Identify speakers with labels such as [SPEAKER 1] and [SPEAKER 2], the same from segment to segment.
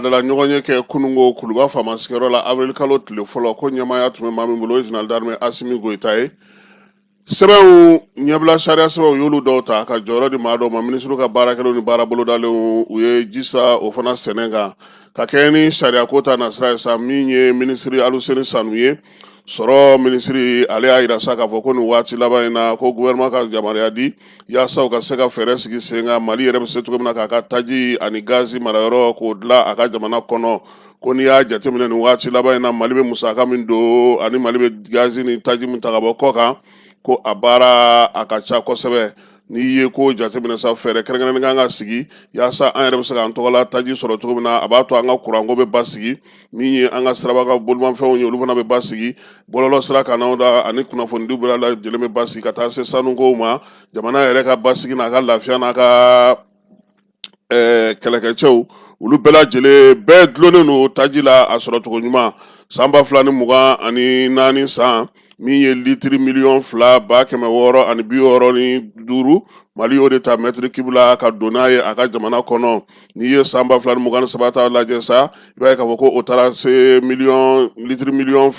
[SPEAKER 1] La ɲɔgɔnye kɛ kununko Kuluba faama sigiyɔrɔ la avril kalo tile fɔlɔ, ko ɲɛmaaya tun bɛ maa min bolo, o ye général d'armée Asimi Goyita ye. Sɛbɛnw ɲɛbila sariya sɛbɛnw y'olu dɔw ta ka jɔyɔrɔ di maa dɔw ma. Minisiriw ka baarakɛlaw ni baara bolodalenw, u ye ji sa o fana sɛnɛ kan ka kɛɲɛ ni sariya ko ta nasira ye sa. Min ye minisiri Aluseni Sanu ye, sɔrɔ minisiri, ale y'a yira sa k'a fɔ ko nin waati laban in na, ko gouvernement ka yamaruya di yaasa u ka se ka fɛɛrɛ sigi sen kan, Mali yɛrɛ bɛ se cogo min na k'a ka taji ani gazi marayɔrɔ k'o dilan a ka jamana kɔnɔ. Ko n'i y'a jateminɛ nin waati laban in na, Mali bɛ musaka min don ani Mali bɛ gazi ni taji min ta ka bɔ kɔ kan, ko a baara a ka ca kosɛbɛ. N'i ye ko jateminɛ sa, fɛɛrɛ kɛrɛnkɛrɛnnen kan ka sigi yaasa an yɛrɛ bɛ se k'an tɔgɔla taji sɔrɔ cogo min na. A b'a to an ka kuranko bɛ basigi, min ye an ka siraba ka bolimafɛnw ye, olu fana bɛ basigi, bɔlɔlɔ sira kannaw da ani kunnafonidiw bɛɛ lajɛlen bɛ basigi, ka taa se sanukow ma. Jamana yɛrɛ ka basigi n'a ka lafiya n'a ka kɛlɛkɛcɛw, olu bɛɛ lajɛlen bɛɛ dulonnen don taji la a sɔrɔcogo ɲuman. San 2024 san, min ye litiri miliyɔn 2 665, Mali y'o de ta mètre cube la ka don n'a ye a ka jamana kɔnɔ. N'i ye san 2023 ta lajɛ sa, i b'a ye k'a fɔ ko o taara se litiri miliyɔn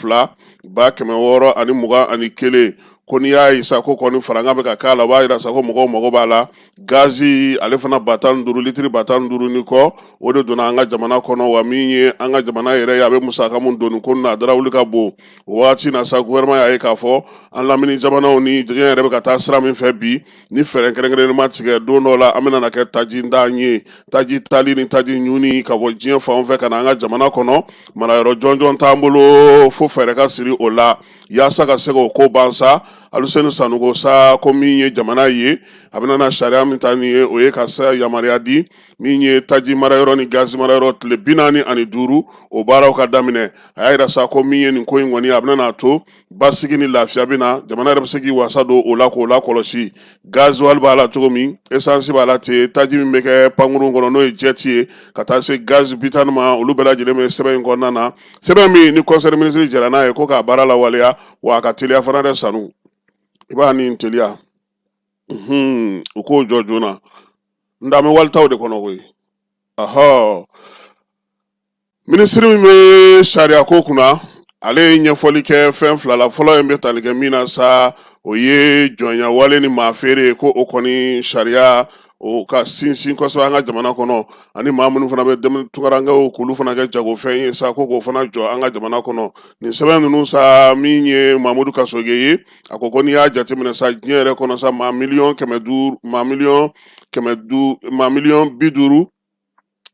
[SPEAKER 1] 2 621. Ko n'i y'a ye sa ko kɔni farankan bɛ ka k'a la, o b'a yira sa ko mɔgɔw mago b'a la. Gazi ale fana ba 15, litiri ba 15 ni kɔ, o de donna an ka jamana kɔnɔ. Wa min ye an ka jamana yɛrɛ ye, a bɛ musaka mun don nin ko na, a darawuli ka bon. O waati na sa, gouvernement y'a ye k'a fɔ an lamini jamanaw ni diɲɛ yɛrɛ bɛ ka taa sira min fɛ bi, ni fɛɛrɛ kɛrɛnkɛrɛnnen ma tigɛ, don dɔ la an bɛna na kɛ tajintan ye. Taji tali ni taji ɲuni ka bɔ diɲɛ fan fɛ ka na an ka jamana kɔnɔ, marayɔrɔ jɔnjɔn t'an bolo, fo fɛɛrɛ ka siri o la yaasa ka se k'o ko ban sa. Aluseni Sanu ko sa ko min ye jamana ye, a bɛna na sariya min ta nin ye, o ye ka se yamaruya di min ye taji marayɔrɔ ni gazi marayɔrɔ, tile 45, o baaraw ka daminɛ. A y'a yira sa ko min ye nin ko in kɔni, a bɛna n'a to basigi ni lafiya bɛ na, jamana yɛrɛ bɛ se k'i wasa don o la k'o lakɔlɔsi. Gasoil b'a la cogo min, essence b'a la ten, taji min bɛ kɛ pankurun kɔnɔ n'o ye jet ye, ka taa se gaz butane ma, olu bɛɛ lajɛlen bɛ sɛbɛn in kɔnɔna na. Sɛbɛn min ni conseil des ministres jɛra n'a ye ko k'a baara lawaleya, wa a ka teliya fana dɛ. Sanu, i b'a ni teliya, u k'o jɔ joona. N da bɛ walitaw de kɔnɔ koyi. Ahɔ, minisiri min bɛ sariya ko kunna, ale ye ɲɛfɔli kɛ fɛn fila la. Fɔlɔ in bɛ tali kɛ min na sa, o ye jɔnya wale ni maa feere, ko o kɔni sariya o ka sinsin kosɛbɛ an ka jamana kɔnɔ, ani maa minnu fana bɛ tunkarankew k'olu fana kɛ jagofɛn ye sa, ko k'o fana jɔ an ka jamana kɔnɔ. Nin sɛbɛn ninnu sa, min ye Mamudu Kasoge ye, a ko ko n'i y'a jateminɛ sa, diɲɛ yɛrɛ kɔnɔ sa, maa miliyɔn 500, maa miliyɔn 500, maa miliyɔn 50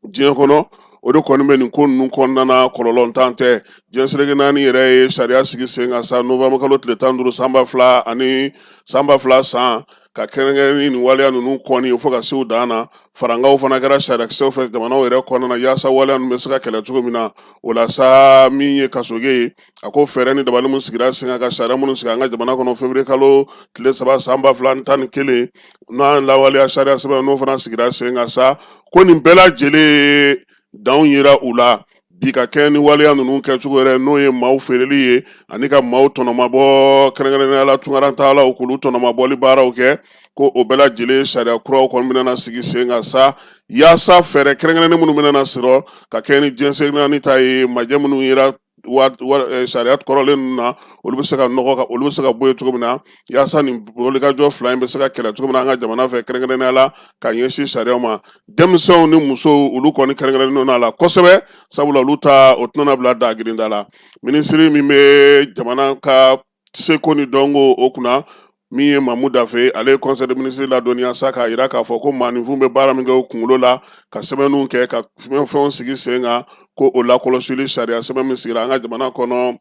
[SPEAKER 1] diɲɛ kɔnɔ, o de kɔni bɛ nin ko ninnu kɔnɔna na. Kɔlɔlɔntan tɛ. Diɲɛ seleke naani yɛrɛ ye sariya sigi sen kan sa novembre kalo tile 15 san ba fila ani san 2000 san, ka kɛrɛnkɛrɛn ni nin waleya ninnu kɔni fo ka se u dan na. Farankanw fana kɛra sariyakisɛw fɛ jamanaw yɛrɛ kɔnɔna na yaasa waleya ninnu bɛ se ka kɛlɛ cogo min na. O la sa, min ye Kasoge ye, a ko fɛɛrɛ ni dabali minnu sigira sen kan ka sariya minnu sigi an ka jamana kɔnɔ février kalo tile 3 san 2011, n'an lawaleya sariya sɛbɛn n'o fana sigira sen kan sa, ko nin bɛɛ lajɛlen danw yira u la bi ka kɛ ni waleya ninnu kɛcogo yɛrɛ, n'o ye maaw feereli ye ani ka maaw tɔnɔmabɔ, kɛrɛnkɛrɛnnenya la tunkarantalaw, k'olu tɔnɔmabɔli baaraw kɛ, ko o bɛɛ lajɛlen sariya kuraw kɔni bɛna na sigi sen kan sa, yaasa fɛɛrɛ kɛrɛnkɛrɛnnen minnu bɛna na sɔrɔ ka kɛ ni diɲɛ seleke naani ta ye, majɛ minnu yera sariya kɔrɔlen ninnu na, olu bɛ se ka nɔgɔ ka olu bɛ se ka bɔ yen cogo min na, yaasa nin wulikajɔ fila in bɛ se ka kɛlɛ cogo min na an ka jamana fɛ, kɛrɛnkɛrɛnnenya la ka ɲɛsin sariyaw ma. Denmisɛnw ni musow, olu kɔni kɛrɛnkɛrɛnnen don a la kosɛbɛ, sabula olu ta o tɛna bila dagirinda la. Minisiri min bɛ jamana ka seko ni dɔnko o kunna, min ye Mamu Dafe, ale ye conseil des ministres ladɔnniya sa k'a yira k'a fɔ ko maaninfin bɛ baara min kɛ u kunkolo la, ka sɛbɛnniw kɛ, ka fɛnw sigi sen kan, ko o lakɔlɔsili sariya sɛbɛn min sigira an ka jamana kɔnɔ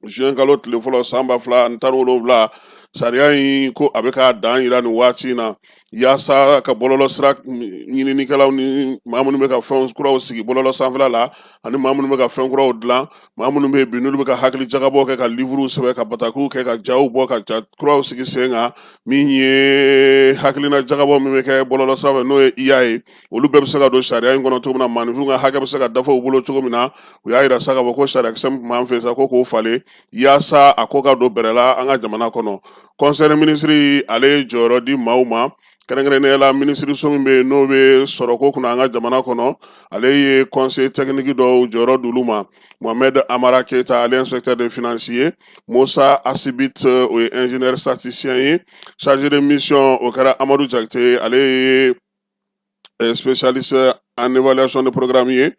[SPEAKER 1] juin kalo tile fɔlɔ san 2017, sariya in ko a bɛ k'a dan yira nin waati in na, yaasa ka bɔlɔlɔ sira ɲininikɛlaw ni maa minnu bɛ ka fɛn kuraw sigi bɔlɔlɔ sanfɛla la, ani maa minnu bɛ ka fɛn kuraw dilan, maa minnu bɛ yen bi n'olu bɛ ka hakili jagabɔ kɛ, ka livuruw sɛbɛn, ka batakiw kɛ, ka jaw bɔ, ka ja kuraw sigi sen kan, min ye hakilina jagabɔ min bɛ kɛ bɔlɔlɔ sira fɛ, n'o ye IA ye, olu bɛɛ bɛ se ka don sariya in kɔnɔ cogo min na, maaninfinw ka hakɛ bɛ se ka dafa u bolo cogo min na. U y'a yira sa k'a fɔ ko sariyakisɛ min tun b'an fɛ sa, ko k'o falen yaasa a ko ka don bɛrɛ la an ka jamana kɔnɔ. Conseil des ministres, ale ye jɔyɔrɔ di maaw ma. Kɛrɛnkɛrɛnnenya la, minisiriso min bɛ yen n'o bɛ sɔrɔko kunna an ka jamana kɔnɔ, ale ye conseil technique dɔw jɔyɔrɔ d'olu ma. Mohamed Amara Keita, ale inspecteur de finance ye. Musa Asibit, o ye ingénieur statisticien ye. Chargé de mission, o kɛra Amadu Jakite, ale ye spécialiste en évaluation de programme ye.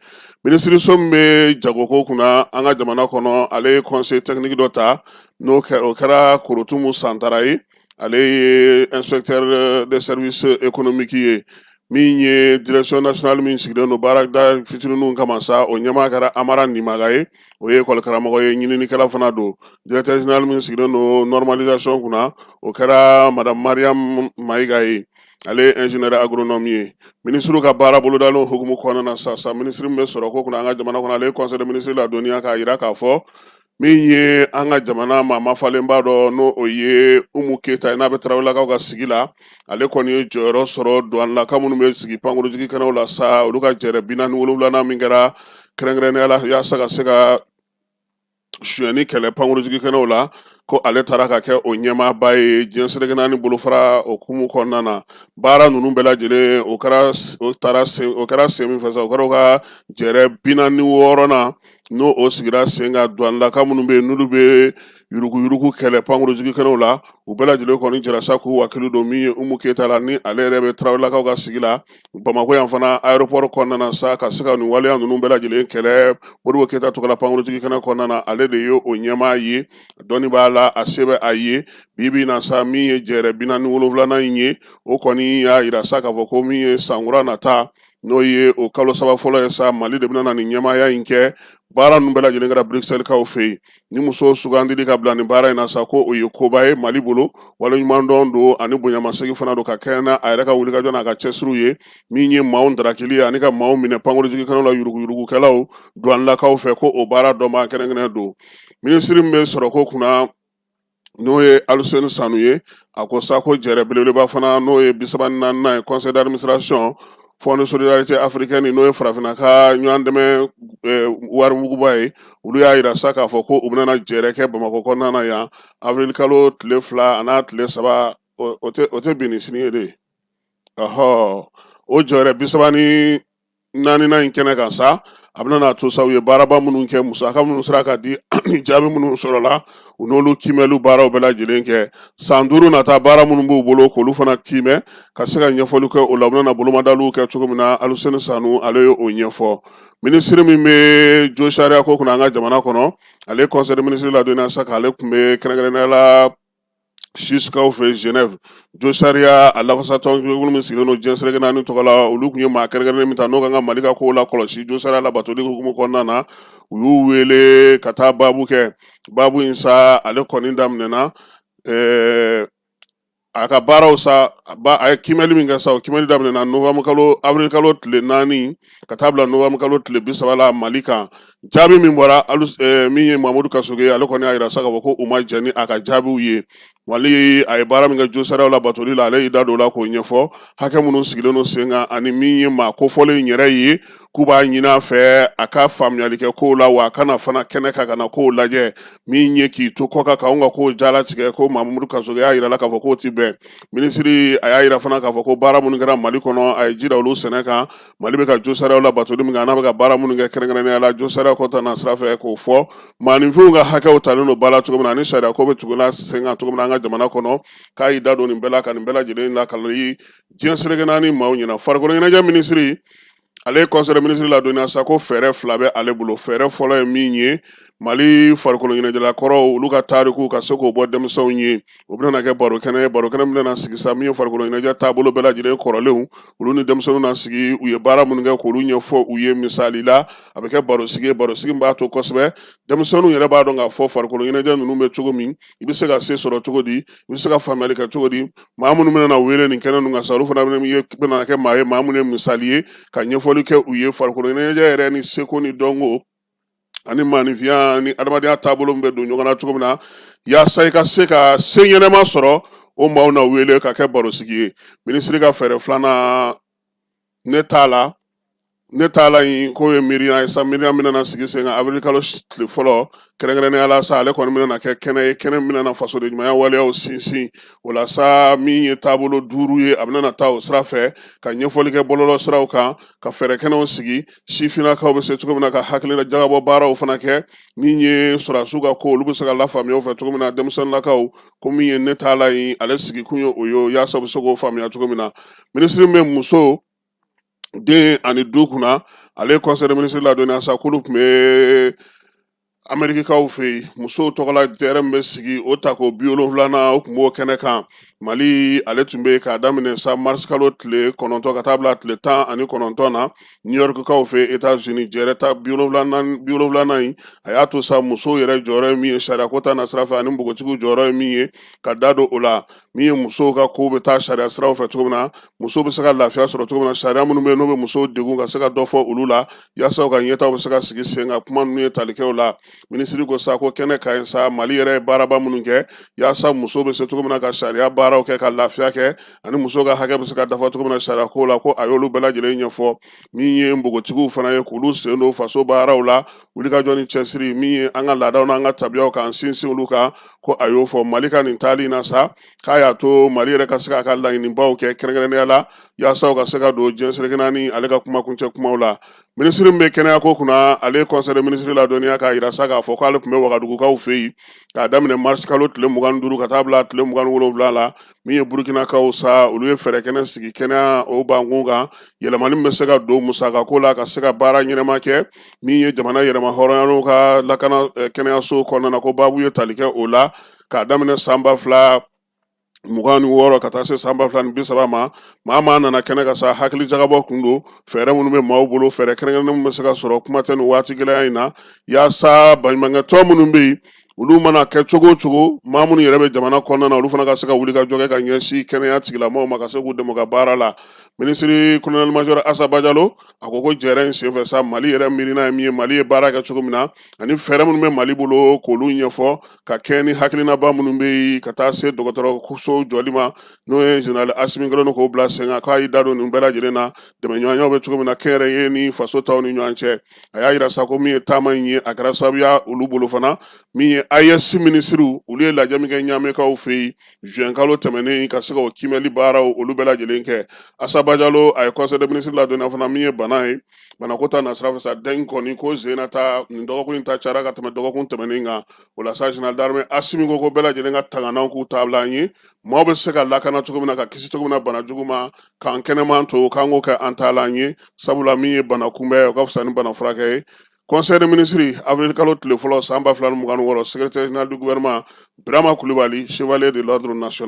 [SPEAKER 1] Minisiriso min bɛ jagoko kunna an ka jamana kɔnɔ, ale ye conseil technique dɔ ta, n'o o kɛra Korotumu Santara ye, ale ye inspecteur de service économique ye. Min ye direction nationale min sigilen don baarada fitininw kama sa, o ɲɛmaa kɛra Amara Nimaga ye, o ye ekɔli karamɔgɔ ye, ɲininikɛla fana don. Directeur général min sigilen don normalisation kunna, o kɛra madame Mariam Mayiga ye, ale ye ingénieur agronome ye. Minisiriw ka baara bolodalen hukumu kɔnɔna na sisan, minisiri min bɛ sɔrɔko kunna an ka jamana kɔnɔ, ale ye conseil des ministres ladɔnniya k'a jira k'a fɔ min ye an ka jamana maa mafalenba dɔ, n'o o ye Umu Keyita ye, n'a bɛ Tarawelelakaw ka sigi la, ale kɔni ye jɔyɔrɔ sɔrɔ duwanilaka minnu bɛ sigi pankurunjigi kɛnɛw la sa, olu ka jɛrɛ 47nan min kɛra kɛrɛnkɛrɛnnenya la yaasa ka se ka sonyɛni kɛlɛ pankurunjigi kɛnɛw la, ko ale taara ka kɛ o ɲɛmaaba ye diɲɛ seleke naani bolofara o hukumu kɔnɔna na. Baara ninnu bɛɛ lajɛlen, o kɛra o taara sen o kɛra sen min fɛ sa, o kɛra o ka jɛrɛ 46nan, n'o o sigira sen kan. Duwanilaka minnu bɛ yen n'olu bɛ yuruguyurugu kɛlɛ pankurunjigi kɛnɛw la, u bɛɛ lajɛlen kɔni jɛra sa k'u wakili don min ye Umu Keyita la, ni ale yɛrɛ bɛ Tarawelelakaw ka sigi la Bamakɔ yan fana aéroport kɔnɔna na sa, ka se ka nin waleya ninnu bɛɛ lajɛlen kɛlɛ. Modibo Keyita tɔgɔla pankurunjigi kɛnɛ kɔnɔna na, ale de ye o ɲɛmaa ye, dɔnni b'a la, a se bɛ a ye. Bi bi in na sa, min ye jɛrɛ 47nan in ye, o kɔni y'a yira sa k'a fɔ ko min ye sankura nata, n'o ye o kalo saba fɔlɔ ye sa, Mali de bɛna na nin ɲɛmaaya in kɛ. Baara ninnu bɛɛ lajɛlen kɛra Bruxelles-kaw fɛ yen. Ni muso sugandili ka bila nin baara in na sa, ko o ye koba ye Mali bolo, waleɲumandɔn don ani bonyamasegin fana don, ka kɛɲɛ n'a a yɛrɛ ka wulikajɔ n'a ka cɛsiriw ye. Min ye maaw darakili ye ani ka maaw minɛ pankurunjigi kɛnɛw la yuruguyurugukɛlaw duwanilakaw fɛ, ko o baara dɔnbaa kɛrɛnkɛrɛn don. Minisiri min bɛ sɔrɔko kunna, n'o ye Aluseni Sanu ye, a ko sa ko jɛrɛ belebeleba fana, n'o ye 34nan ye, conseil d'administration Fonds de solidarité africaine, n'o ye farafinna ka ɲɔgɔn dɛmɛ warimuguba ye, olu y'a yira sa k'a fɔ ko u bɛna jɛrɛ kɛ Bamakɔ kɔnɔna na yan avril kalo tile 2 an'a tile 3. O tɛ bin ni sini ye de. Ɔhɔ, o jɛrɛ 34nan in kɛnɛ kan sa, a bɛna n'a to sa, u ye baaraba minnu kɛ, musaka minnu sera ka di ani jaabi minnu sɔrɔla, u n'olu kiimɛliw baaraw bɛɛ lajɛlen kɛ. San 5 nata baara minnu b'u bolo, k'olu fana kiimɛ ka se ka ɲɛfɔli kɛ o la, u bɛna bolomadaliw kɛ cogo min na, Aluseni Sanu, ale ye o ɲɛfɔ. Minisiri min bɛ jo sariya ko kunna an ka jamana kɔnɔ, ale conseil des ministres ladɔnniya sa k'ale tun bɛ kɛrɛnkɛrɛnnenya la Suissekaw fɛ Genève. Jo sariya a lafasatɔn min sigilen don diɲɛ seleke naani tɔgɔ la, olu tun ye maa kɛrɛnkɛrɛnnen min ta n'o kan ka Mali ka kow lakɔlɔsi jo sariya labatoli hukumu kɔnɔna na, u y'u wele ka taa baabu kɛ. Baabu in sa, ale kɔni daminɛna a ka baaraw sa, a ye kiimɛli min kɛ sa, o kiimɛli daminɛna novembre kalo, avril kalo tile 4 ka taa bila novembre kalo tile 30 la Mali kan. Jaabi min bɔra, min ye Mamudu Kasoge ye, ale kɔni y'a yira sa k'a fɔ ko u ma jɛn ni a ka jaabiw ye. Mali, a ye baara min kɛ jo sariyaw labatoli la, ale y'i da don o la k'o ɲɛfɔ, hakɛ minnu sigilen don sen kan, ani min ye maa kofɔlen in yɛrɛ ye, k'u b'a ɲini a fɛ a ka faamuyali kɛ kow la, wa a kana fana kɛnɛ kan ka na kow lajɛ. Min ye k'i to kɔ kan k'anw ka kow jalatigɛ, ko Mamudu Kasoge y'a yira la k'a fɔ k'o ti bɛn. Minisiri, a y'a yira fana k'a fɔ ko baara minnu kɛra Mali kɔnɔ, a ye ji da olu sɛnɛ kan. Mali bɛ ka jo sariyaw labatoli min kɛ, n'a bɛ ka baara minnu kɛ kɛrɛnkɛrɛnnenya la jo sariya ko ta na sira fɛ, k'o fɔ maaninfinw ka hakɛw talen don ba la cogo min na, ani sariya ko bɛ tugula sen kan cogo min na an ka jamana kɔnɔ, k'a y'i da don nin bɛɛ la ka nin bɛɛ lajɛlen lakali diɲɛ seleke naani maaw ɲɛna. Farikolo ɲɛnajɛ minisiri, ale ye conseil des ministres ladɔnniya sa ko fɛɛrɛ fila bɛ ale bolo. Fɛɛrɛ fɔlɔ ye min ye, Mali farikolo ɲɛnajɛla kɔrɔw, olu ka tariku ka se k'o bɔ denmisɛnw ye, o bɛna kɛ baro kɛnɛ ye. Baro kɛnɛ min bɛna sigi sa, min ye farikolo ɲɛnajɛ taabolo bɛɛ lajɛlen kɔrɔlenw, olu ni denmisɛnninw na sigi, u ye baara minnu kɛ, k'olu ɲɛfɔ u ye. Misali la, a bɛ kɛ baro sigi ye, baro sigi min b'a to kosɛbɛ denmisɛnninw yɛrɛ b'a dɔn k'a fɔ farikolo ɲɛnajɛ ninnu bɛ cogo min, i bɛ se ka se sɔrɔ cogo di, i bɛ se ka faamuyali kɛ cogo di. Maa minnu bɛna wele nin kɛnɛ ninnu kan sa, olu fana bɛna kɛ maa ye, maa minnu ye misali ye, ka ɲɛfɔli kɛ u ye farikolo ɲɛnajɛ yɛrɛ ni seko ni dɔnko ani maaninfinya ni adamadenya taabolo min bɛ don ɲɔgɔn na cogo min na, yaasa i ka se ka se ɲɛnama sɔrɔ. O maaw na wele ka kɛ barosigi ye. Minisiri ka fɛɛrɛ filanan, ne t'a la. Ne taalan in k'o ye miiriya ye sa, miiriya min bɛna sigi sen kan avril kalo tile fɔlɔ kɛrɛnkɛrɛnnenya la sa. Ale kɔni bɛna kɛ kɛnɛ ye, kɛnɛ min bɛna fasoden ɲumanya waleyaw sinsin. O la sa, min ye taabolo 5 ye, a bɛna taa o sira fɛ ka ɲɛfɔli kɛ bɔlɔlɔ siraw kan, ka fɛɛrɛ kɛnɛw sigi, sifinnakaw bɛ se cogo min na ka hakilila jagabɔ baaraw fana kɛ. Min ye sɔrɔdasiw ka ko, olu bɛ se ka lafaamuya o fɛ cogo min na, denmisɛnninlakaw ko min ye ne taalan in, ale sigikun ye o ye, yaasa u bɛ se k'o faamuya cogo min na. Minisiri min bɛ muso, den ani du kunna, ale ye conseil des ministres ladɔnniya sa k'olu tun bɛ Amerikikaw fɛ yen, musow tɔgɔla jɛrɛ min bɛ sigi, o tako 70nan, o tun b'o kɛnɛ kan. Mali ale tun bɛ yen k'a daminɛ sa mars kalo tile 9 ka taa bila tile 19 na, New Yorkkaw fɛ États-Unis. Jɛrɛ ta 70nan in, a y'a to sa musow yɛrɛ jɔyɔrɔ ye min ye sariyako ta nasira fɛ, ani npogotigiw jɔyɔrɔ ye min ye, ka da don o la. Min ye musow ka kow bɛ taa sariya siraw fɛ cogo min na, musow bɛ se ka lafiya sɔrɔ cogo min na, sariya minnu bɛ yen n'o bɛ musow degun, ka se ka dɔ fɔ olu la, yaasa u ka ɲɛtaaw bɛ se ka sigi sen kan. Kuma ninnu ye tali kɛ o la. Minisiri ko sa ko kɛnɛ ka ɲi sa, Mali yɛrɛ ye baaraba minnu kɛ yaasa musow bɛ se cogo min na ka sariya baaraw kɛ, ka lafiya kɛ, ani musow ka hakɛ bɛ se ka dafa cogo min na sariya ko la, ko a y'olu bɛɛ lajɛlen ɲɛfɔ. Min ye npogotigiw fana ye, k'olu sen don faso baaraw la, wulikajɔ ni cɛsiri, min ye an ka laadaw n'an ka tabiyaw k'an sinsin olu kan, ko a y'o fɔ. Mali ka nin taali in na sa, k'a y'a to Mali yɛrɛ ka se k'a ka laɲinibaw kɛ, kɛrɛnkɛrɛnnenya la yaasa u ka se ka don diɲɛ seleke naani. Ale ka kuma kuncɛ kumaw la, minisiri min bɛ kɛnɛyako kunna, ale ye conseil des ministres ladɔnniya k'a yira sa k'a fɔ k'ale tun bɛ Wagadugukaw fɛ yen k'a daminɛ mars kalo tile 25 ka taa bila tile 27 la. Min ye Burukinakaw sa, olu ye fɛɛrɛ kɛnɛ sigi kɛnɛya o bankun kan, yɛlɛmani min bɛ se ka don musakako la, ka se ka baara ɲɛnama kɛ. Min ye jamana yɛrɛma hɔrɔnyaw ka lakana kɛnɛyaso kɔnɔna na, ko baabu ye tali kɛ o la k'a daminɛ san 2026 ka taa se san 2030 ma. Maa maa nana kɛnɛ kan sa, hakili jagabɔ kun don, fɛɛrɛ minnu bɛ maaw bolo, fɛɛrɛ kɛrɛnkɛrɛnnen minnu bɛ se ka sɔrɔ, kuma tɛ nin waati gɛlɛya in na, yaasa baɲumankɛtɔn minnu bɛ yen, olu mana kɛ cogo o cogo, maa minnu yɛrɛ bɛ jamana kɔnɔna na, olu fana ka se ka wuli ka jɔ kɛ ka ɲɛsin kɛnɛya tigilamɔgɔw ma, ka se k'u dɛmɛ u ka baara la. Minisiri colonel major Asa Bajalo, a ko ko jɛrɛ in senfɛ sa, Mali yɛrɛ miirina ye min ye, Mali ye baara kɛ cogo min na, ani fɛɛrɛ minnu bɛ Mali bolo, k'olu ɲɛfɔ, ka kɛ ni hakilinaba minnu bɛ yen, ka taa se dɔgɔtɔrɔso jɔli ma, n'o ye général Asimi kɛlen k'o bila sen kan, k'a y'i da don nin bɛɛ lajɛlen na, dɛmɛɲɔgɔnyaw bɛ cogo min na kɛnyɛrɛye ni faso taw ni ɲɔgɔn cɛ. A y'a yira sa ko min ye taama in ye, a kɛra sababuya olu bolo fana. Min ye AES minisiriw, olu ye lajɛ min kɛ Ɲamekaw fɛ yen juin kalo tɛmɛnen, ka se ka o kiimɛli baaraw olu bɛɛ lajɛlen kɛ. Asa Bajalo, a ye conseil des ministres ladɔnniya fana, min ye bana ye, banako ta nasira fɛ sa, dengue kɔni ko sen ta nin dɔgɔkun in ta cayara ka tɛmɛ dɔgɔkun tɛmɛnen kan. O la sa, général d'armée Asimi ko ko bɛɛ lajɛlen ka tangananw k'u taabila an ye, maaw bɛ se ka lakana cogo min na, ka kisi cogo min na bana jugu ma, k'an kɛnɛman to, k'an k'o kɛ an taalan ye, sabula min ye bana kunbɛn, o ka fisa ni bana furakɛ ye. Conseil des ministres, avril kalo tile fɔlɔ san 2026, secrétaire général du gouvernement, Birama Kulibali, chevalier de l'ordre national.